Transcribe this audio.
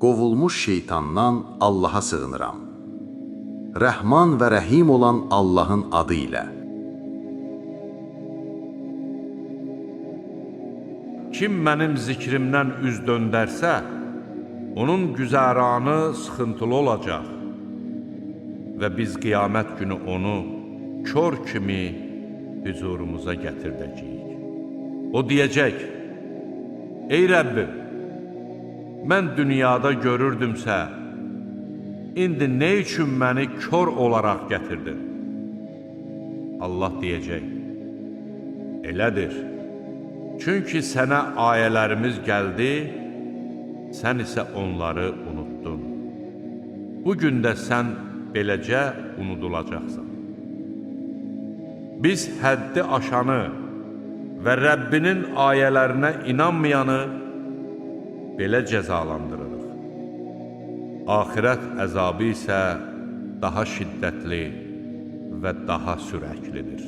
Qovulmuş şeytandan Allaha sığınıram. Rəhman və Rəhim olan Allahın adı ilə. Kim mənim zikrimdən üz döndərsə, onun güzəranı sıxıntılı olacaq və biz qiyamət günü onu kör kimi hüzurumuza gətirdəcəyik. O deyəcək: Ey Rəbbim, mən dünyada görürdümsə, indi nə üçün məni kör olaraq gətirdin? Allah deyəcək: Elədir. Çünki sənə ayələrimiz gəldi, sən isə onları unutdun. Bu gün də sən beləcə unudulacaqsan. Biz həddi aşanı və Rəbbinin ayələrinə inanmayanı belə cəzalandırırıq. Axirət əzabı isə daha şiddətli və daha sürəklidir.